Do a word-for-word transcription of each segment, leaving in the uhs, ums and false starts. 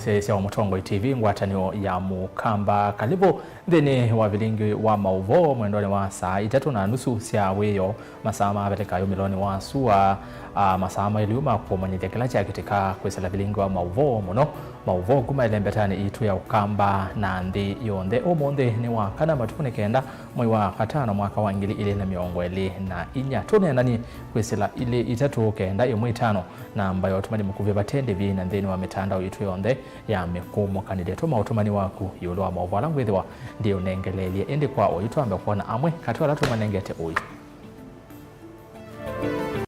Syaĩsya wa Mũtongoi T V, ngwatanĩo ya Mũkamba. Kalĩvo nthĩnĩ wa vilingi wa maũvoo mwendonĩ wa saa itatũ na nusu sya wĩoo, masaa ma Avelika yũmĩlonĩ wa sua, a, masaa maĩlu ma kũmanyĩthya kĩla kyakĩtĩka kwĩsĩla vilingi wa maũvoo mũno, maũvoo kuma ĩlembetanĩ itũ ya Ũkamba na nthĩ yonthe. Ũmũnthĩ nĩ wa kana, matukũ nĩ kenda, mwei wa katano, mwaka wa ngili ilĩ na mĩongo ĩlĩ na inya. Tũneenany'e kwĩsĩla ilĩ itatũ kenda ĩmwe itano, namba ya ũtũmani mũkuvĩ vate ndĩvi na nthĩnĩ wa mĩtandao itũ yonthe ya mĩkũmũkanĩlye. Tũma ũtũmani waku ĩũlũ wa maũvoo ala ngwĩthĩwa ndĩũnengeleelye, ĩndĩ kwa ũi twambe kwona amwe katĩ wa ala tũmanengete ũi.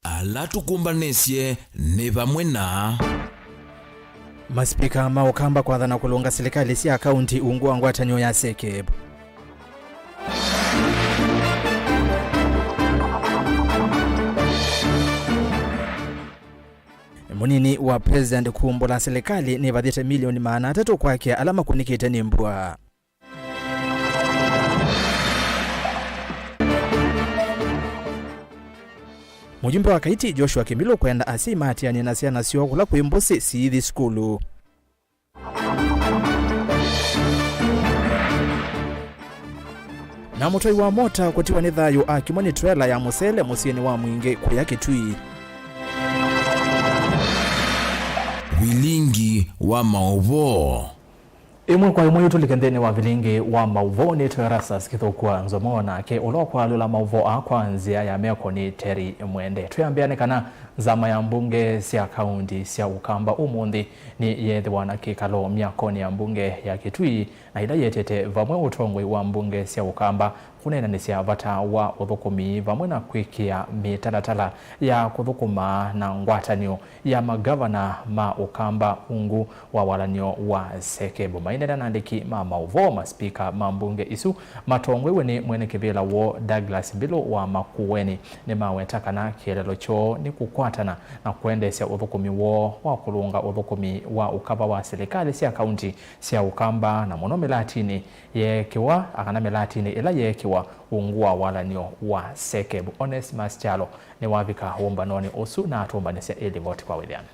Ala tũkũmbanĩsye nĩ vamwe na. Masipika ma Ũkamba kwathana kũlũnga silikalĩ sya kaunti ungu wa ngwatanĩo ya SEKEB. Mũnini wa President kumbũla silikalĩ nĩvathĩte milioni maana atatũ kwakĩa ala makunĩkĩte nĩ mbua. Mũjumbe wa Kaiti Joshua Kĩmbilũ kwenda asyai maatĩanĩe na syana syoo kũla kwĩ mbũsĩ siithi sukulu. Na mũtwai wa mota kũtiwa nĩ thayũ akimwa nĩ trela ya mũsele mũsyĩnĩ wa Mwingĩ kũya Kitui. Vilingi wa maũvoo. Ĩmwe kwa ĩmwe, yu tũlike nthĩnĩ wa vilingi wa maũvoo. Nĩtwe Erastus Kĩthũkua Nzomo, nake ũla ũkwalũla maũvoo aa kwa nzĩa ya meko nĩ Terry Mwende. Twĩambĩa nĩ kana nzama ya mbunge sya kaunti sya Ũkamba ũmũnthĩ nĩyeethĩwa na kĩkalo myakonĩ ya mbunge ya Kitui, na ĩla yĩetete vamwe ũtongoi wa mbunge sya Ũkamba kũneenanĩsya vata wa ũthũkũmi vamwe na kwĩkĩa mĩtalatala ya kũthũkũma na ngwatanĩo ya magavana ma Ũkamba ungu wa walanĩo wa SEKEB. Maineena na andĩki ma maũvoo, masipika ma mbunge isu matongoew'e nĩ mwene kĩvĩla woo Douglas Mbilũ wa Makueni nĩmaweta kana kĩeleelo kyoo nĩ kũkwatana na kũendeesya ũthũkũmi woo wa kũlũnga ũthũkũmi wa ũkava wa silikalĩ sya kaunti sya Ũkamba, na mũno mĩlatinĩ yeekĩwa, kana mĩlatinĩ ĩla yeekĩwa ungu wa walanĩo wa SEKEB. Onesmus Kyalo nĩwavika ũmbanonĩ ũsu na atũmbanĩsya ĩlivoti kwa wĩthĩano.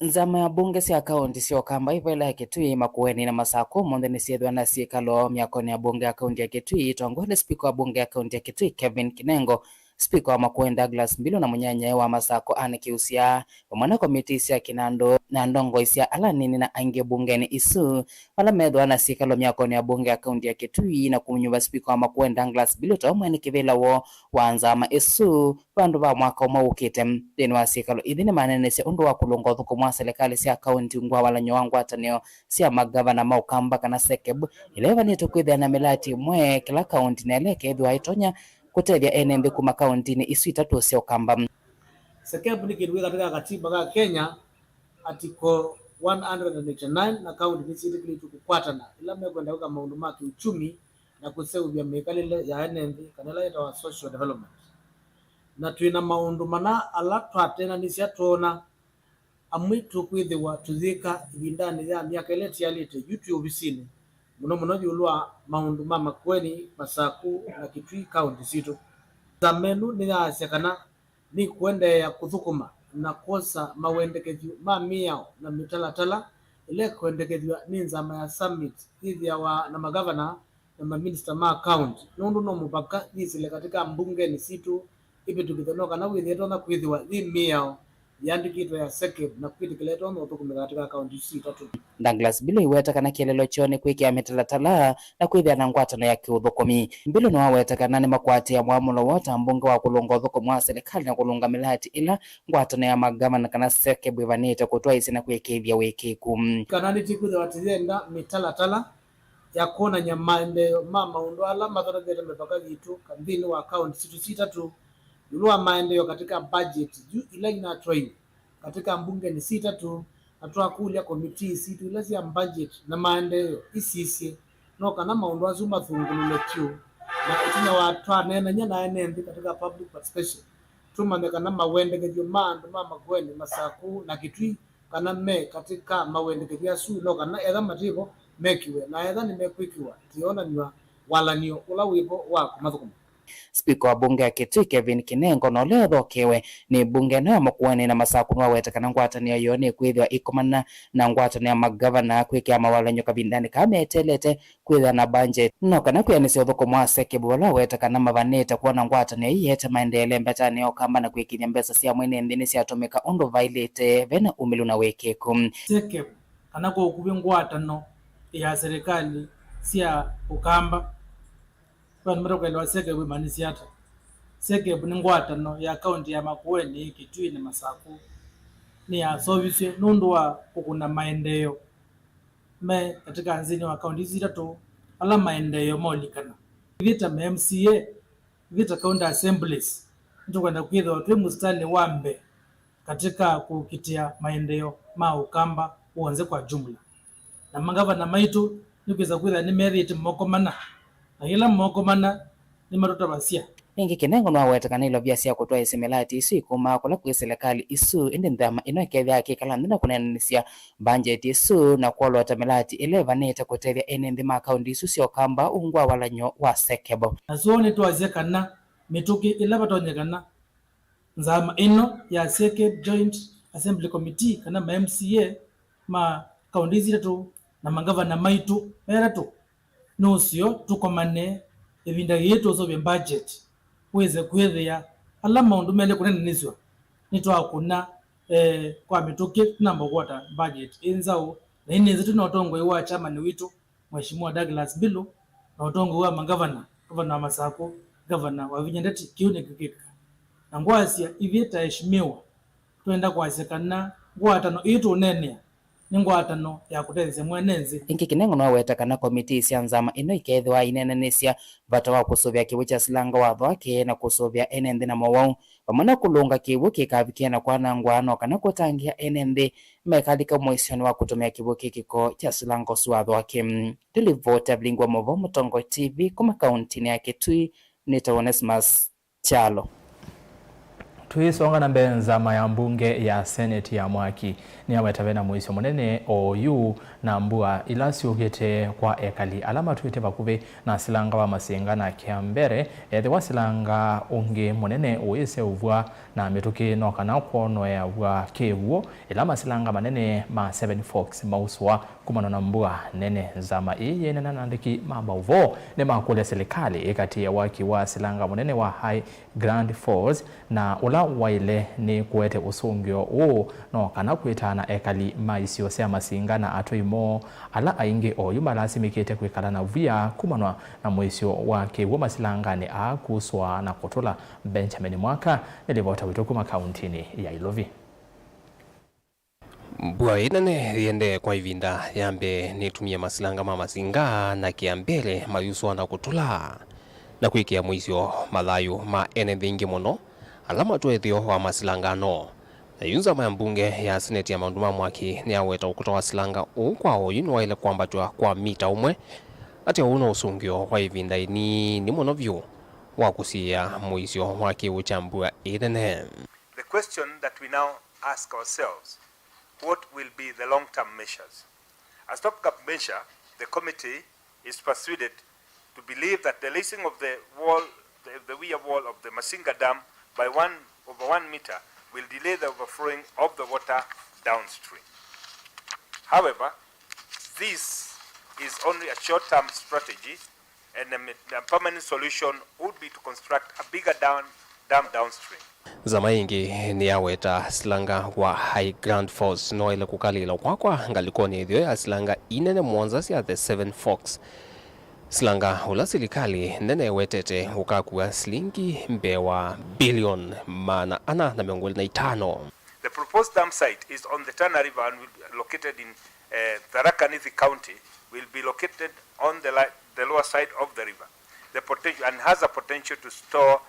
Nzama ya mbunge sya kaunti sya Ũkamba, ĩvaĩla ya Kitui, Makueni na Masakũ ũmũnthĩ nĩsyĩthĩwa na syĩkalo myakonĩ ya mbunge ya kaunti ya Kitui, ĩtongoew'e nĩ spika wa mbunge ya kaunti ya Kitui, Kevin Kinengo, spika wa Makueni Douglas Mbilũ na mũnyanyae wa Masakũ Anne Kĩusya, vamwe na komitii sya kĩnandũ na ndongoi sya ala anini na aingĩ mbungenĩ isu, ala methĩwa na syĩkalo myakonĩ ya mbunge ya kaunti ya Kitui, na kũmũnyuva spika wa Makueni Douglas Mbilũ ta we mwene kĩvĩla woo wa nzama ĩsu vandũ va mwaka ũmwe ũkĩte. Nthĩnĩ wa syĩkalo ithi nĩmaneenesya ũndũ wa kũlũnga ũthũkũmi wa silikalĩ sya kaunti ungu wa walanĩo wa ngwatanĩo sya magavana ma Ũkamba kana SEKEB, ĩla ĩvanĩtwe kwĩthĩa na mĩlati ĩmwe kĩla kaunti, na ĩla ĩkethĩwa ĩtonya kũtethya ene nthĩ kuma kauntinĩ isu itatũ sya Ũkamba. SEKEB nĩ kĩndũ kĩ katika katiba ka Kenya, article one hundred and eighty-nine, na kaunti nĩsyĩtĩkĩlĩtw'e kũkwatana ĩla mekwenda kwĩka maũndũ ma kĩuchumi na kũseũvya mĩkalĩle ya ene nthĩ, kana ĩla yĩtawa social development. Na twĩ na maũndũ mana ala twateenanĩsya twoona amwe tũkwĩthĩwa tũyĩka ĩvindanĩ ya myaka ĩla ĩtialĩte yu twĩ ovisinĩ, mũno mũno ĩũlũ wa maũndũ ma Makueni, Masakũ na Kitui kaunti sitũ. Nzama ĩno nĩyaasya kana nĩkũendeea kũthũkũma na kwosa mawendekethyo ma mĩao na mĩtalatala ĩla ĩkwendekethw'a nĩ nzama ya summit yĩthĩawa na magavana na maminista ma kaunti, nũndũ no mũvaka yĩsĩle katika mbungenĩ sitũ ĩvĩtũkĩthw'a, no kana wĩthĩe ĩtonya kwĩthĩwa yĩ mĩao yĩandĩkĩtwe ya SEKEB na kwĩtĩkĩla ĩtonya ũthũkũmĩka katika kaunti isu itatũ. Douglas Mbilũ aiweta kana kĩeleelo kyoo nĩ kwĩkĩa mĩtalatala na kwĩthĩa na ngwatanĩo ya kĩũthũkũmi. Mbilũ nĩwaweta kana nĩmakwatĩĩa mwamũlo woo ta mbunge wa kũlũnga ũthũkũmi wa silikalĩ na kũlũnga mĩlati ĩla ngwatanĩo ya magavana kana SEKEB ĩvanĩte kũtwaĩĩsya na kũĩkĩĩthya wĩkĩĩku. Kana nĩtĩkwĩthĩwa tũyenda mĩtalatala ya kwonany'a maendeeo ma maũndũ ala mathondekete mĩvaka yitũ ka nthĩnĩ wa kaunti sitũ sitatũ, ĩũlũ wa maendeeo katika budget yu ila inatwaiwe katika mbungenĩ sitatũ, na twakũlya komitii sitũ ila sya budget na maendeeo isisye no kana maũndũ asu mathũngũlũlwe vyũ, na ĩtina wa twaneenany'a na ene nthĩ katika public participation, tũmanye kana mawendekethyo ma andũ ma Makueni, Masakũ na Kitui kana me katika mawendekethyo asu, no kana etha mativo, mekiwe, na etha nĩmekwĩkiwa, tũyonany'a walanĩo ũla wĩvo wa kũmathũkũma. Spika wa mbunge ya Kitui Kevin Kinengo, na ũla ũthokewe nĩ mbunge ĩno ya Makueni na Masaku, nĩwaweta kana ngwatanĩo yoo nĩkwĩthĩwa ĩkomana na ngwatanĩo ya magavana kwĩkĩa mawalany'o kavindanĩ kaa meteelete kwĩthĩa na mbanjeti, no kana kwĩanĩsya ũthũkũmi wa SEKEB, vala waweta kana mavanĩte kwona ngwatanĩo ii ĩete maendeele mbetanĩ ya Ũkamba na kwĩkĩĩthya mbesa sya mwene nthĩ nĩsyatũmĩka ũndũ vaĩlĩte, vena umĩlu na wĩkĩĩku. SEKEB, kana kwa ũkuvĩ ngwatano ya serikali sya Ũkamba. Kwa nĩmata kũelewa SEKEB ĩmaanisya ata. SEKEB nĩ ngwatano ya kaunti ya Makueni, Kitui na Masaku. Nĩyaseũvisye nũndũ wa kũkũna maendeeo me katika nthĩnĩ wa kaunti isu itatũ, ala maendeeo maũlikana. Ithyĩ ta ma M C A, ithyĩ ta county assemblies, nĩtũkwenda kwĩthĩwa twĩ mũsitalĩ wa mbee katika kũkitĩa maendeeo ma Ũkamba w'onthe kwa jumla. Na mangavana maitũ nĩkwĩsa kwĩthĩa nĩmethĩĩtwe moko mana, na yĩla moko mana nĩmatũtavasya. Ĩngĩ, Kinengo nĩwaweta kana ilovia sya kũtwaĩĩsya mĩlati ĩsu ikumaa kũla kwĩ silikalĩ isu, ĩndĩ nthama ĩno ĩkethĩa ĩkĩkala nthĩ na kũneenanĩsya mbanjeti ĩsu na kwolota mĩlati ĩla ĩvanĩte kũtethya ene nthĩ ma kaunti isu sya Ũkamba ungu wa walany'o wa SEKEB. Na so nĩtwasya kana mĩtũkĩ ĩla vatonyekana, nzama ĩno ya SEKEB Joint Assembly Committee, kana ma M C A ma kaunti isu itatũ na mangavana maitũ etatũ, nĩ ũseo tũkomane ĩvinda yĩĩ tũseũvye budget, wĩse kwĩthĩa ala maũndũ maĩle kũneenanĩsw'a nĩtwakũna, eh, kwa mĩtũkĩ, tũnamba kũkwata budget ĩ nzaũ, na ĩnĩnzĩ twĩ na ũtongoi wa chairman witũ, Mheshimiwa Douglas Mbilu, na ũtongoi wa mangavana, ngavana wa Masaku, ngavana Wavinya Ndeti, kĩu nĩkĩkwĩkĩka. Na ngwasya, ithyĩ ta eheshimiwa, twenda kwasya kana ngwatano ĩĩ tũũneenea nĩ ngwatano ya kũtetheesya mwene nthĩ. Ĩngĩ, Kinengo nĩwaweta kana komitii sya nzama ĩno ikeethĩwa ineenanĩsya vata wa kũsũvĩa kĩw'ũ kya silanga wa Thwake na kũsũvĩa ene nthĩ na mowau, vamwe na kũlũnga kĩw'ũ kĩkavikĩa na kwanangwa, no kana kũtangĩĩa ene nthĩ mekalika mũisyonĩ wa kũtũmĩa kĩw'ũ kĩ kĩko kya silanga ũsu wa Thwake. Ndilivoti ya Vilingi wa Mauvoo, Mũtongoi T V, kuma kauntinĩ ya Kitui, nĩtawa Onesmus Kyalo. Tũisonga na mbee, nzama ya mbunge ya seneti ya Mwaki nĩyaweta vena mũisyo mũnene oyu na mbua ila syũkĩte kwa ekali ala matwĩte vakuvĩ na silanga wa Masinga na Kĩambere, ethĩwa silanga ũngĩ mũnene ũiseũvw'a na mĩtũkĩ no kana kwonoeaw'a kĩw'ũ ĩla masilanga manene ma Seven Forks mausũa kumana na mbua nene. Nzama ĩĩ yĩneena na andĩki ma maũvoo nĩmakũlya silikalĩ ĩkatĩĩe waki wa silanga mũnene wa High Grand Falls, na ũla waĩle nĩ kũete ũsũngĩo ũũ no kana kwĩtaana ekali ma isio sya Masinga na atũi moo, ala aingĩ oyu malasimĩkĩte kwĩkala na via kumana na mũisyo wa kĩw'ũ masilanganĩ aa kusũa na kũtũla. Benjamin Mwaka nĩ livota witũ kuma kauntinĩ ya Ilovi. Mbua ĩnene yĩendee kwa ĩvinda ya mbee nĩtumie masilanga ma Masinga na Kĩambere mayusũa na kũtũla, na kwĩkĩa mũisyo mathayũ ma ene nthĩ ingĩ mũno ala matwĩ ĩtheo wa masilangano. Na yu nzama ya mbunge ya seneti ya maũndũ ma mwaki nĩyaweta ũkũta wa silanga ũũ kwa oyu nĩwaĩle kwambatw'a kwa mita ũmwe. Atĩ ũũ no ũsũngĩo wa ĩvinda ĩnini mũno vyũ wa kũsiĩĩa mũisyo wa kĩw'ũ kya mbua ĩnene. The question that we now ask ourselves, what will be the long-term measures? As top-up measure, the committee is persuaded to believe that the raising of the wall, the, the weir wall of the Masinga Dam by one, over one meter will delay the overflowing of the water downstream. However, this is only a short-term strategy and a, a permanent solution would be to construct a bigger dam, dam downstream. Nzama ĩngĩ nĩyaweta silanga wa High Grand Falls noĩle kũkalĩla kwakwa ngalĩkonĩ ĩtheo ya silanga inene mũonza sya The Seven Forks. Silanga ũla silikalĩ nene ĩwetete ũkakua silingi mbee wa bilioni maana ana na mĩongo ĩlĩ na itano. The proposed dam site is on the Tana River and will be located in, uh, Tharaka Nithi County, will be located on the, li- the lower side of the river. The potential, and has a potential to store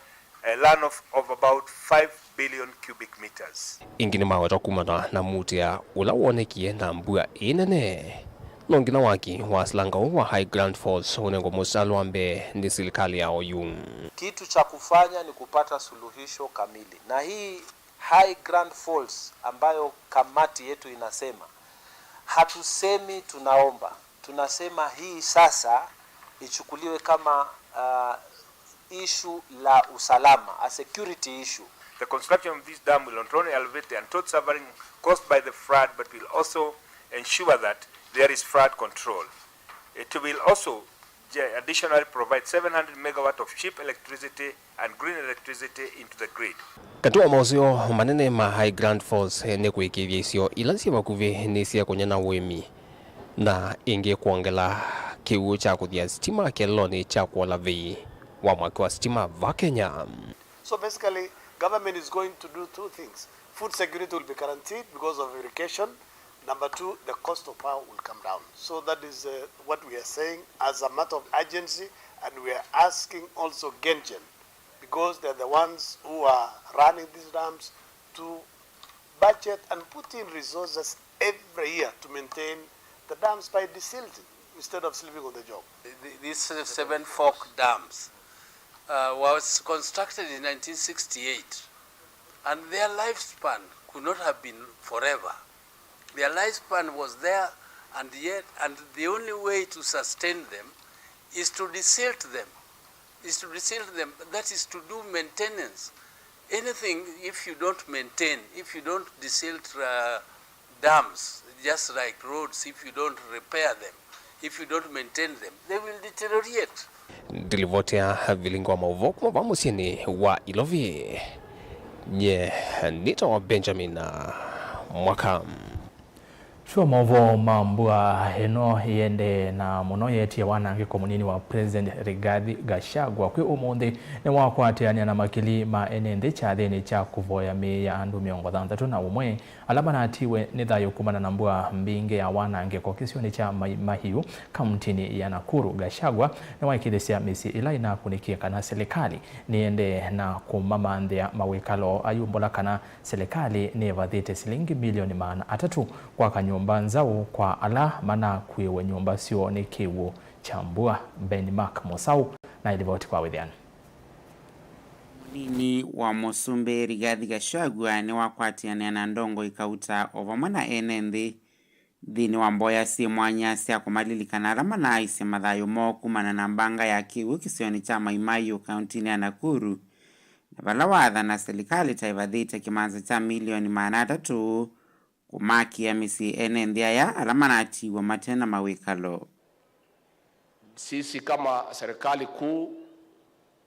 a runoff of about five billion cubic meters. Ĩngĩ nĩmaweta kumana na mũutĩa ũla wonekie na mbua ĩnene. No nginya waki wa silanga ũũ wa High Grand Falls ũnengwe mũsalo wa mbee nĩ silikalĩ ya oyu. Kitu cha kufanya ni kupata suluhisho kamili. Na hii High Grand Falls ambayo kamati yetu inasema, hatusemi tunaomba, tunasema hii sasa ichukuliwe kama, ah, Issue la usalama, a security issue. The construction of this dam will not only alleviate the untold suffering caused by the flood, but will also ensure that there is flood control. It will also ge- additionally provide seven hundred megawatt of cheap electricity and green electricity into the grid. Katĩ wa maũseo manene ma High Grant Falls nĩ kũĩkĩĩthya isio ila syĩ vakuvĩ nĩ sya kũnyana ũĩmi, na ĩngĩ kwongela kĩw'ũ kya kũthia sitima kĩlĩlonĩ kya kũola vei wa mwaki wa sitima va Kenya. So basically, government is going to do two things. Food security will be guaranteed because of irrigation. Number two, the cost of power will come down. So that is uh, what we are saying as a matter of urgency, and we are asking also Gengen, because they're the ones who are running these dams, to budget and put in resources every year to maintain the dams by desilting instead of sleeping on the job. Th- These uh, seven fork dams uh, was constructed in nineteen sixty-eight, and their lifespan could not have been forever. Their lifespan was there, and yet, and the only way to sustain them is to desilt them, is to desilt them. That is to do maintenance. Anything, if you don't maintain, if you don't desilt uh, dams, just like roads, if you don't repair them, if you don't maintain them, they will deteriorate. Ndilivoti ya vilingi wa maũvoo kuma va mũsyĩnĩ wa Ilovi. Nye nĩtawa Benjamin Mwaka. Sure, maũvoo ma mbua ĩno ĩendee na mũno yeetie wanangĩko mũnini wa President Rigathi Gachagua kwĩ ũmũnthĩ nĩwakwatĩanĩa na makili ma ene nthĩ kyathĩnĩ kya kũvoya mĩĩ ya andũ mĩongo thanthatũ na ũmwe ala manatiwe nĩ thayũ kumana na mbua mbingĩ ya wanangĩko kĩsionĩ kya Mai Mahiu, kauntinĩ ya Nakuru. Gachagua nĩwaĩkĩĩthĩsya mĩsyĩ ĩla ĩnakunĩkie kana silikalĩ nĩendee na kũmamanthĩa mawĩkalo, ayumbũla kana silikalĩ nĩĩvathĩte silingi milioni maana atatũ kwaka nyũmba nzaũ kwa ala manakuĩwe nyũmba syoo nĩ kĩw'ũ kya mbua. Ben Mark Mũsaũ na ĩlivoti kwa wĩthĩano. Mũnini wa mũsumbĩ Rigathi Gachagua nĩwakwatĩanĩa na ndongoi kauta o vamwe na ene nthĩ nthĩnĩ wa mboya syĩ mwanya sya kũmalilikana ala manaaisye mathayũ moo kumana na mbanga ya kĩw'ũ kĩsionĩ kya Mai Mahiu kauntinĩ ya Nakuru, na vala waathana silikalĩ ta ĩvathĩte kĩmanza kya milioni maana atatũ kũmakĩa mĩsyĩ ene nthĩ aya ala manatiiwe mate na mawĩkalo. Sisi kama serikali kuu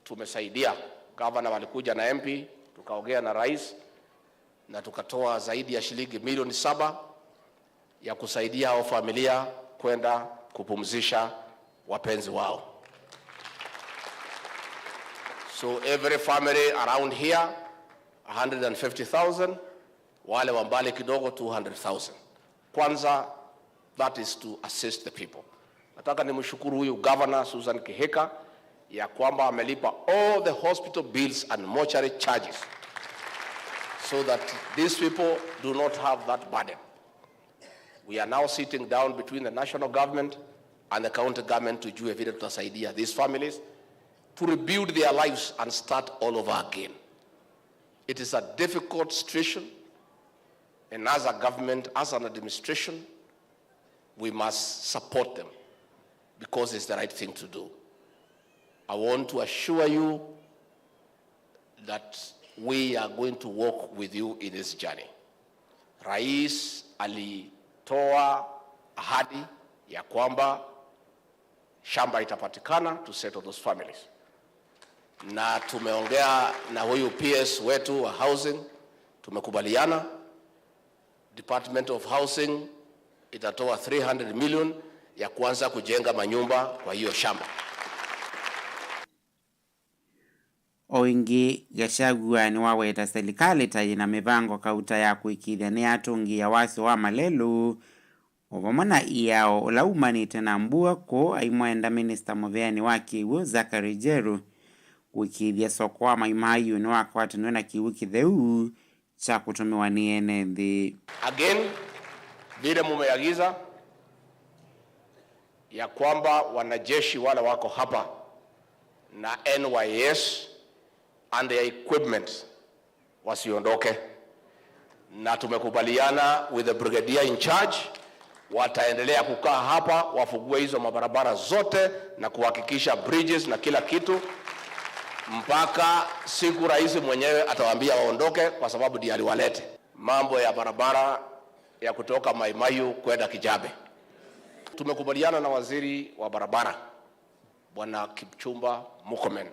tumesaidia. Gavana walikuja na M P, tukaongea na rais na tukatoa zaidi ya shilingi milioni saba ya kusaidia hao familia kwenda kupumzisha wapenzi wao. So every family around here, a hundred and fifty thousand, wale wa mbali kidogo, two hundred thousand. Kwanza, that is to assist the people. Nataka nimshukuru huyu governor Susan Kihika ya kwamba amelipa all the hospital bills and mortuary charges so that these people do not have that burden. We are now sitting down between the national government and the county government tujue vile tutasaidia these families to rebuild their lives and start all over again. It is a difficult situation, and as a government, as an administration, we must support them because it's the right thing to do. I want to assure you that we are going to walk with you in this journey. Rais alitoa ahadi ya kwamba shamba itapatikana to settle those families, na tumeongea na huyu P S wetu wa housing, tumekubaliana Department of Housing itatoa three hundred million ya kuanza kujenga manyumba kwa hiyo shamba. O ĩngĩ, Gachagua nĩwaweta silikalĩ ta yĩna mĩvango kauta ya kũĩkĩĩthya nĩyatũngĩĩa wasyo wa malelũ o vamwe na ĩao ũla umanĩte na mbua kũũ, aimwenda minista mũveanĩ wa kĩw'ũ Zachary Njeru kũĩkĩĩthya soko wa Mai Mahiu nĩwakwatanw'e na kĩw'ũ kĩtheu kya kũtũmĩwa nĩ ene nthĩ. Again, vile mumeagiza ya kwamba wanajeshi wale wako hapa na N Y S and their equipment wasiondoke, na tumekubaliana with the brigadier in charge, wataendelea kukaa hapa wafugue hizo mabarabara zote na kuhakikisha bridges na kila kitu. Mpaka siku rais mwenyewe atawaambia waondoke, kwa sababu ndiye aliwalete. Mambo ya barabara ya kutoka Mai Mahiu kwenda Kijabe. Tumekubaliana na waziri wa barabara, Bwana Kipchumba Murkomen.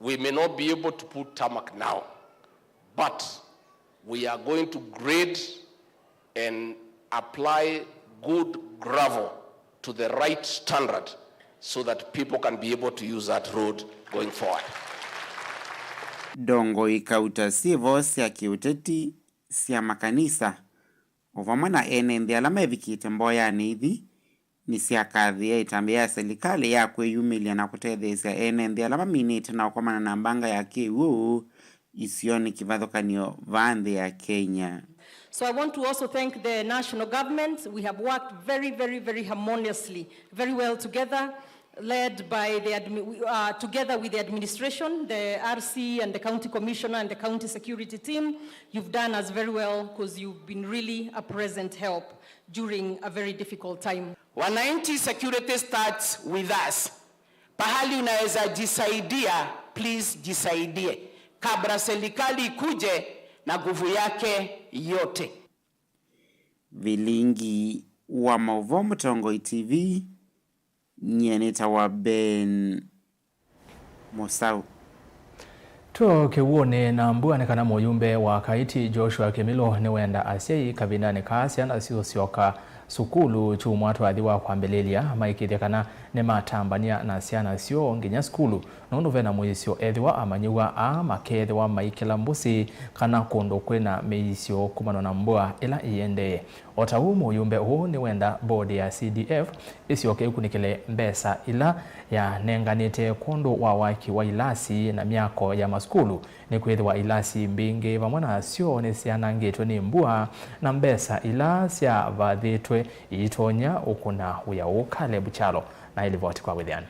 We may not be able to put tarmac now, but we are going to grade and apply good gravel to the right standard so that people can be able to use that road going forward. Ndongoi kauta syĩvo sya kĩũteti, sya makanisa, o vamwe na ene nthĩ ala mevikĩte mboyanĩ ithi, nĩsyakathĩe ĩtambya ya silikalĩ ya kwĩyumĩlya na kũtetheesya ene nthĩ ala maminĩte na ũkomana na mbanga ya kĩw'ũ isionĩ kĩvathũkany'o vaa nthĩ ya Kenya. So I want to also thank the national government. We have worked very, very, very harmoniously, very well together, led by the admi-, uh, together with the administration, the R C and the county commissioner and the county security team. You've done us very well 'cause you've been really a present help during a very difficult time. Wananchi, security starts with us. Pahali unaweza jisaidia, please jisaidie kabla serikali ikuje na nguvu yake yote. Vilingi wa maũvoo Mũtongoi T V, nyie nĩtawa Ben Mũsaũ. Tũkĩw'ũnĩ na mbua nĩ kana mũyumbe wa Kaiti Joshua Kĩmilũ nĩwenda asyai kavindanĩ kaa syana siũsyoka sukulu kyumwa twathi wa kwambĩlĩlya maĩkĩĩthya kana nĩmatambany'a na syana syoo nginya sukulu, nũndũ ve na mũisyo ethĩwa amanyĩw'a aa makeethĩwa maikĩla mbũsĩ kana kũndũ kwĩ na mĩisyo kumana na mbua ĩla ĩendee. O ta ũu, mũyumbe ũũ nĩwenda board ya C D F ĩsyoke ĩkunĩkĩle mbesa ila yanenganĩte kwondũ wa waki wa ilasi na myako ya masukulu, nĩkwĩthĩwa ilasi mbingĩ vamwe na syoo nĩsyanangĩtwe nĩ mbua, na mbesa ila syavathĩtwe iitonya ũkũna wĩa ũũ. Caleb Kyalo na ĩlivoti kwa wĩthĩani.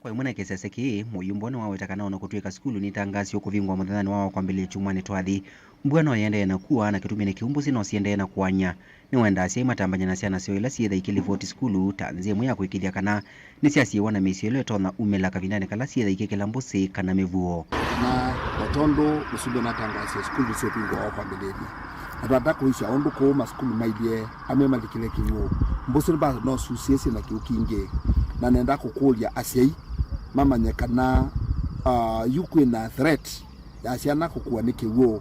Kwa ĩmwe na kĩsese kĩĩ, mũyumbe nĩwaweta kana ona kũtw'ĩka sukulu nĩtangaasĩwe kũvingwa mũthenyanĩ wa wakwambĩlĩlya kyumwanĩ twathi, mbua no ĩendee na kua, na kĩtumi nĩ kĩu mbũsĩ no siendee na kũany'a. Nĩwendaa asyai matambany'a na syana syoo ila syĩtha ikĩlivoti sukulu ta nzĩa ĩmwe ya kũĩkĩĩthya kana nĩsyasiĩĩwa na mĩisyo ĩla ĩtonya umĩla kavindanĩ kala syĩtha ikĩkĩla mbũsĩ kana mĩvuo. Na o tondũ mũsumbĩ ũnatangaasie sukulu nĩsyũvingũa wakwambĩlĩlya, na twata kũisya ũndũ kũu masukulu mailyĩ amwe malikile kĩw'ũ, mbũsĩ no syusĩĩsye na kĩw'ũ kingĩ. Na nenda kũkũlya asyai mamanye kana, ah, yu kwĩna threat ya syana kũkuwa nĩ kĩw'ũ,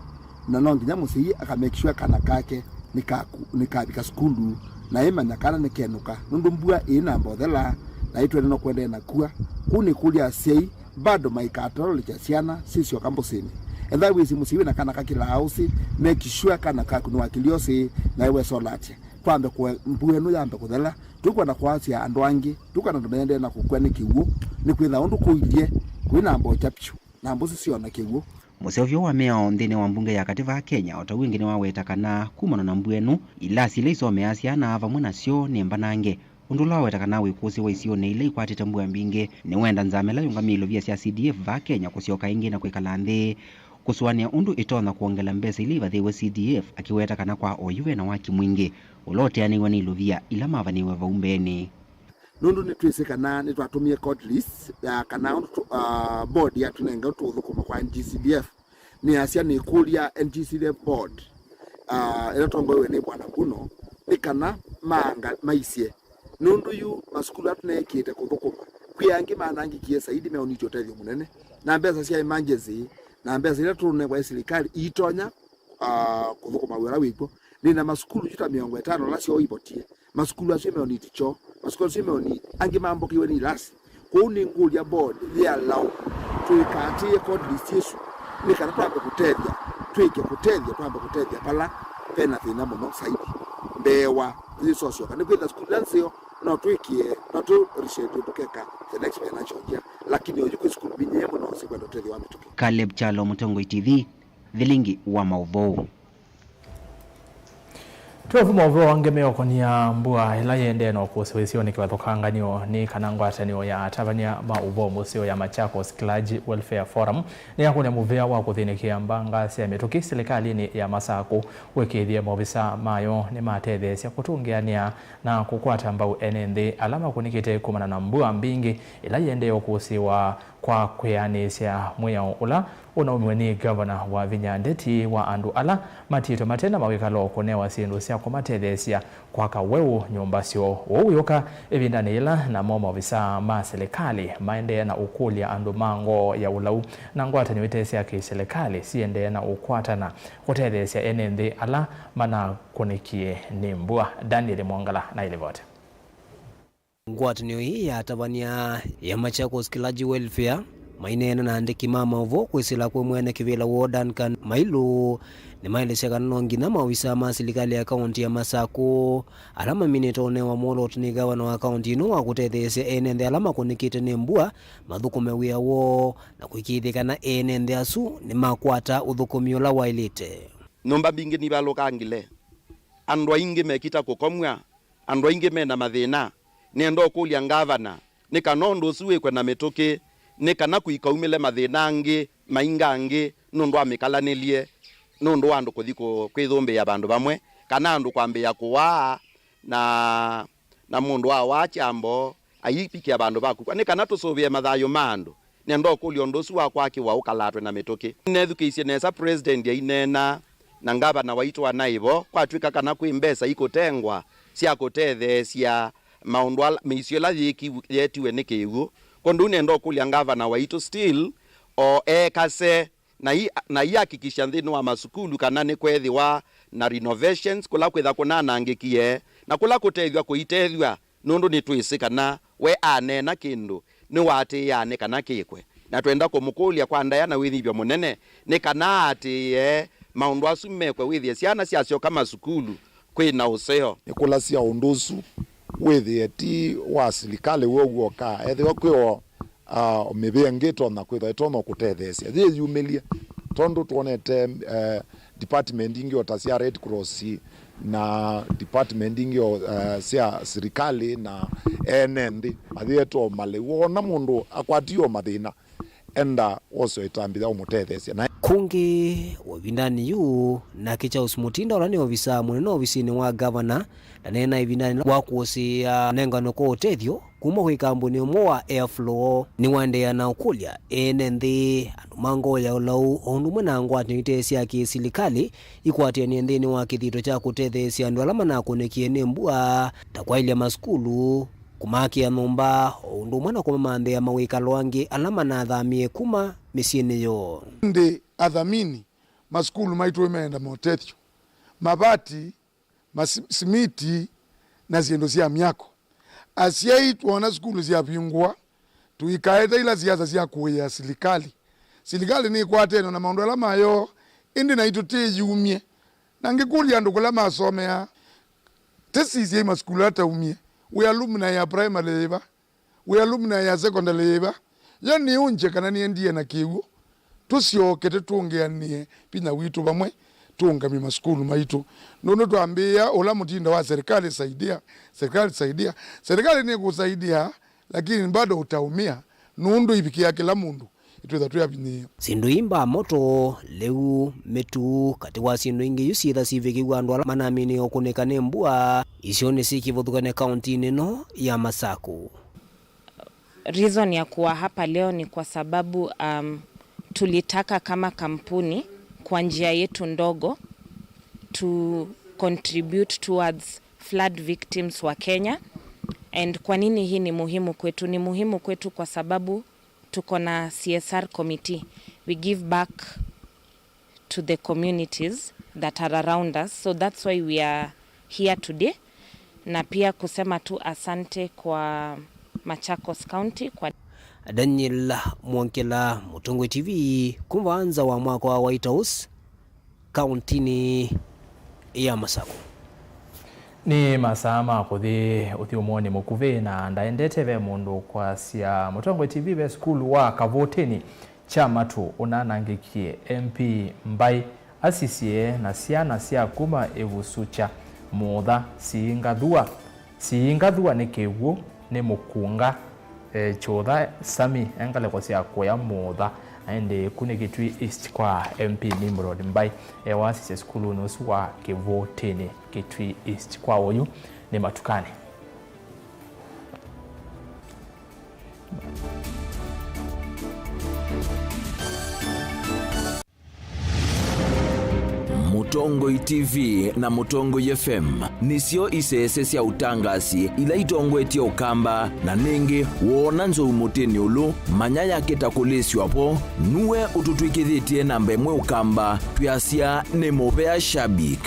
na no nginya mũsyai aka make sure kana kake nĩkaku-, nĩkavika sukulu na ĩmanya kana nĩkenũka, nũndũ mbua ĩĩ namba ũthela na ĩtwene no kũendee na kua. Kũu nĩkũlya asyai bado maikatolekya syana sisyoka mbũsĩnĩ. Ethĩwa wĩsĩ mũsyai wĩna kana kakĩlaa ũsĩ, make sure kana kaku nĩwakĩlya ũsĩ na ĩwesolatya. Twambe kũe-, mbua ĩno yambe kũthela. Tũkwenda kwasya andũ angĩ, tũkwenda andũ maendee na kũkw'a nĩ kĩw'ũ, nĩkwĩtha ũndũ kũilye kwĩna mbokya vyũ na mbũsĩ syona kĩw'ũ. Mũseũvyo wa mĩao nthĩnĩ wa mbunge ya katĩ vaa Kenya, o ta ũu ĩngĩ nĩwaweta kana kumana na mbua ĩno, ilasi ila isomeaa syana vamwe nasyo nĩ mbanange, ũndũ ũla waweta kana wĩkũsĩ wa isionĩ ila ikwatĩte mbua mbingĩ nĩwenda nzama ĩla yũngamĩe ilovia sya C D F vaa Kenya kũsyoka ĩngĩ na kwĩkala nthĩ kũsũanĩa ũndũ ĩtonya kwongela mbesa ila ivathĩĩwe C D F, akĩweta kana kwa oyu ve na waki mwingĩ ũla ũteanĩw'e nĩ ilovia ila mavanĩĩwe vau mbeenĩ. Nũndũ nĩtwĩsĩ kana nĩtwatũmie court list ya kana ũndũ tũ-, ah, board yatũnenga tũũthũkũma kwa N G C D F. Nĩasya nĩkũlya N G C D F board, ah, ĩla tongoewe nĩ Bwana Mbuno, nĩ kana maanga maisye. Nũndũ yu masukulu ala tũneekĩte kũthũkũma, kwĩ angĩ manangĩkie saidi meũnĩtye ũtethyo mũnene, na mbesa sya emergency na mbesa ila tũnengwa nĩ silikalĩ iitonya, ah, kũthũkũma wĩa ũla wĩkw'o. Nĩ na masukulu yu ta mĩongo ĩtano ala syoo ivotie. Masukulu asu meũniti kyoo, masukulu asu meũniti, angĩ mambũkĩiwe nĩ ilasi. Kwoou nĩngũlya board yĩ allow tũikaatĩĩe court list ĩsu nĩ kana twambe kũtethya, twĩke kũtethya, twambe kũtethya vala ve na thĩna mũno saidi mbee wa yĩsosyoka. Nĩkwĩthĩwa sukulu ila nzeo no twĩkĩe, no tũ reschedule tũkeka the next financial year, lakini oyu kwĩ sukulu mbingĩ mũno sikwenda ũtethyo wa mĩtũkĩ. Caleb Kyalo, Mũtongoi T V, Vilingi wa maũvoo. Twelve maũvoo angĩ meũkonia mbua ĩla yĩendee na ũkũsĩ wa isionĩ kĩvathũkanganyo nĩ kana ngwatanĩo ya atavany'a ma ũvoo mũseo ya Machakos Clergy Welfare Forum nĩyakũnĩa mũvea wa kũthĩnĩkĩa mbanga sya mĩtũkĩ silikalĩnĩ ya Masakũ wĩkĩĩthye maovisa mayo nĩmatetheesya kũtũngĩanĩa na kũkwata mbau ene nthĩ ala makũnĩkĩte kumana na mbua mbingĩ ĩla yĩendee ũkũsĩwa kwa kwĩanĩsya mwĩao ũla ũnaumiwe nĩ ngavana Wavinya Ndeti wa andũ ala matiĩtwe mate na mawĩkalo kũnewa syĩndũ sya kũmatetheesya kwaka weũ nyũmba syoo. Ũu wĩũka ĩvindanĩ yĩla namo maovisaa ma silikalĩ maendee na ũkũlya andũ ma ngoo ya ũlau na ngwatanĩo ite sya kĩ-silikalĩ siendee na ũkwatana kũtetheesya ene nthĩ ala manakũnĩkie nĩ mbua. Daniel Mwongala na ĩlivoti. Ngwatanĩo ĩĩ ya atavany'a ya Machakos Clergy Welfare maineena na andĩki ma maũvoo kwĩsĩla kwĩ mwene kĩvĩla woo Duncan Mailu, nĩmaelesya kana no nginya maovisaa ma silikalĩ ya kaũntĩ ya Masakũ ala maminĩte ũnewa mwolooto nĩ gavana wa kaũntĩ ĩno wa kũtetheesya ene nthĩ ala makũnĩkĩte nĩ mbua mathũkũme wĩa woo na kũĩkĩĩthya kana ene nthĩ asu nĩmakwata ũthũkũmi ũla waĩlĩte. Nyũmba mbingĩ nivalũkangile, andũ aingĩ mekita kũkomw'a, andũ aingĩ me na mathĩna. Nĩenda ũkũlya ngavana nĩ kana ũndũ ũsu wĩkwe na mĩtũkĩ, nĩ kana kũikaumĩle mathĩna angĩ maingangĩ nũndũ wa mĩkalanĩlye, nũndũ wa andũ kũthi kũ-, kwĩthũmbĩĩa vandũ vamwe, kana andũ kwambĩĩa kũwaa na, na mũndũ awaa kyambo aivikĩa vandũ va kũkw'a, nĩ kana tũsũvĩe mathayũ ma andũ. Nĩenda ũkũlya ũndũ ũsu wa kwakĩwa ũkalatwe na mĩtũkĩ. Nĩnethukĩĩisye nesa President aineena na ngavana waitũ anaĩ vo, kwatw'ĩka kana kwĩ mbesa ikũtengwa sya kũtetheesya maũndũ ala, mĩisyo ĩla yĩki-, yeetiwe nĩ kĩw'ũ. Kwondũ nĩenda ũkũlya ngavana waitũ still o ekase na i-, na iakikisha nthĩnĩ wa masukulu kana nĩkweethĩwa na renovations kũla kwĩtha kũnanangĩkie na kũla kũtethw'a kũitethw'a. Nũndũ nĩtwĩsĩ kana we aneena kĩndũ, nĩwaatĩĩaa nĩ kana kĩkwe. Na twenda kũmũkũlya kwa ndaĩa na wĩnyivyo mũnene nĩ kana aatĩĩe maũndũ asu mekwe, wĩthĩe syana syasyoka masukulu kwĩ na ũseo. Nĩkũlasya ũndũ ũsu wĩthĩe ti wa silikalĩ w'o w'oka, ethĩwa kwĩ o ah, mĩvĩa ĩngĩ ĩtonya kwĩthwa ĩtonya kũtetheesya yĩyumĩlye, tondũ twonete, eh, department ingĩ o ta sya Red Cross na department ingĩ o, eh, sya silikalĩ na ene nthĩ mayĩetwa o malĩu. Woona mũndũ akwatiwe o mathĩna, enda wose ĩtambya ya ũmũtetheesya. Na kũngĩ, o ĩvindanĩ yĩu, nake Charles Mutinda, ũla nĩ ovisaa mũnene ovisinĩ wa gavana, ndaneena ĩvindanĩ wa kũsĩĩa nengano kwa ũtethyo kuma kwĩ kambuni ũmwe wa Airflow. Nĩwaendeea na ũkũlya ene nthĩ, andũ ma ngoo ya ũlau, o ũndũ ũmwe na ngwatanĩo ite sya kĩ-silikalĩ ikwatĩanĩe nthĩnĩ wa kĩthito kya kũtetheesya andũ ala manakũnĩkie nĩ mbua, ta kwaĩlya masukulu, kũmakĩa nyũmba, o ũndũ ũmwe na kũmamanthĩa mawĩkalo angĩ ala manathamie kuma mĩsyĩnĩ yoo. Ĩndĩ athamini, masukulu maitũ meenda motethyo, mavati, masi-, simiti, na syĩndũ sya myako. Asyai, twoona sukulu syavingũa, tũikaete ila siasa sya kũĩĩa silikalĩ. Silikalĩ nĩkwatene na maũndũ ala mayo, ĩndĩ naitũ tĩyumye. Na ngĩkũlya andũ kũla masomeaa, tĩsisyai masukulu ala taumie. Wĩ alumni ya primary yĩva? Wĩ alumni ya secondary yĩva? Yo nĩũngye kana nĩendie na kĩw'ũ? Tũsyoke tũtũngĩanĩe vinya witũ vamwe, tũũngamye masukulu maitũ. Nũndũ twambĩĩa ũla mũtindo wa serikali saidia, serikali saidia. Serikali nĩkũsaidia, lakini bado utaumia, nũndũ ivikĩa kĩla mũndũ, itwĩtha twĩ avinyĩĩo. Syĩndũ ii mbaa moto, lĩu, mĩtu, katĩ wa syĩndũ ingĩ iu syĩtha sivikĩw'a andũ ala manaminĩe ũkũnĩka nĩ mbua isionĩ syĩ kĩvathũkany'o kaũntĩnĩ ĩno ya Masakũ. Reason ya kuwa hapa leo ni kwa sababu, um, tulitaka kama kampuni kwa njia yetu ndogo to contribute towards flood victims wa Kenya. And kwa nini hii ni muhimu kwetu? Ni muhimu kwetu kwa sababu tuko na C S R committee. We give back to the communities that are around us. So that's why we are here today. Na pia kusema tu asante kwa Machakos County kwa Daniel Mwongela, Mũtongoi T V, kuma nza wa mwako wa White House, kaũntĩnĩ ya Masakũ. Nĩ masaa ma kũthi ũthyũmũonĩ mũkuvĩ, na ndaendete ve mũndũ kwasya Mũtongoi T V ve sukulu wa Kavũtĩnĩ kya matũ ũnanangĩkie, M P Mbai asisye na syana sya kuma Ĩvusukya Mũũtha, siingathua. Siingathua nĩ kĩw'ũ, nĩ mũkunga. E, kyũtha Sami e ngalĩko sya kũya mũũtha, na ĩndĩ ku nĩ Kitui East kwa M P Nimrod Mbai, e wasisye sukulunĩ ũsu wa Kĩvũtĩnĩ, Kitui East. Kwa ũyu nĩ matukanĩ. Mũtongoi T V na Mũtongoi F M nĩsyo isese sya ũtangasi ila itongoetye Ũkamba, na nĩngĩ woona nzou mũtĩnĩ ũlũ, manya yakĩta kũlĩsw'a vo, nue ũtũtw'ĩkĩthĩtye namba ĩmwe Ũkamba, twĩasya nĩ mũvea shabik.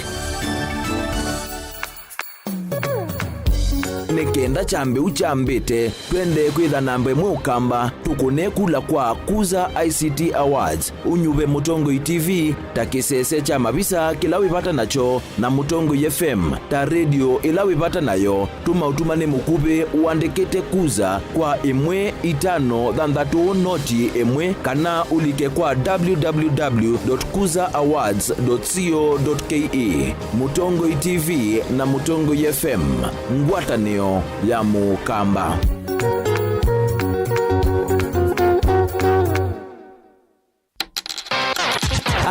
Nĩ kenda kyambĩu kyambĩte, twendee kwĩtha namba ĩmwe Ũkamba, tũkũne kula kwa Kuza I C T Awards, ũnyuve Mũtongoi T V ta kĩsese kya mavisa kĩla wĩ vata nakyo, na Mũtongoi F M ta redio ĩla wĩ vata nayo. Tũma ũtumani mũkuvĩ ũandĩkĩte Kuza kwa ĩmwe itano thanthatũ noti ĩmwe, kana ũlike kwa W W W dot kuza awards dot co dot K E. Mũtongoi T V na Mũtongoi F M, ngwatanĩo ya Mũkamba.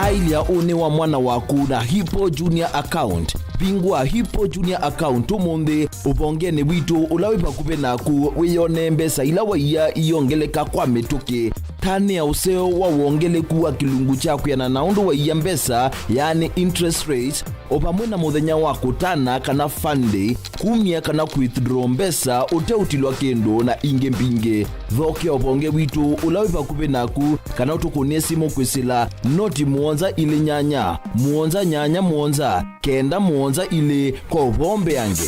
Ailya ũnĩ wa mwana waku na Hippo Junior Account. Vingũa Hippo Junior Account ũmũnthĩ ũvongenĩ witũ ũla wĩ vakuvĩ naku, wĩyonee mbesa ila waia iyongeleka kwa mĩtũkĩ. Tanĩa ũseo wa wongeleku wa kĩlungu kya kwĩana na ũndũ waia mbesa, yaani interest rates, o vamwe na mũthenya wa kũtana kana fund day, kumya kana kũwithdraw mbesa ũteũtilwa kĩndũ, na ingĩ mbingĩ. Thokea ũvonge witũ ũla wĩ vakuvĩ naku, kana ũtũkũnĩe simũ kwĩsĩla noti mũonza ilĩ nyanya, mũonza nyanya mũonza, kenda mũonza ilĩ kwa ũvoo mbeange.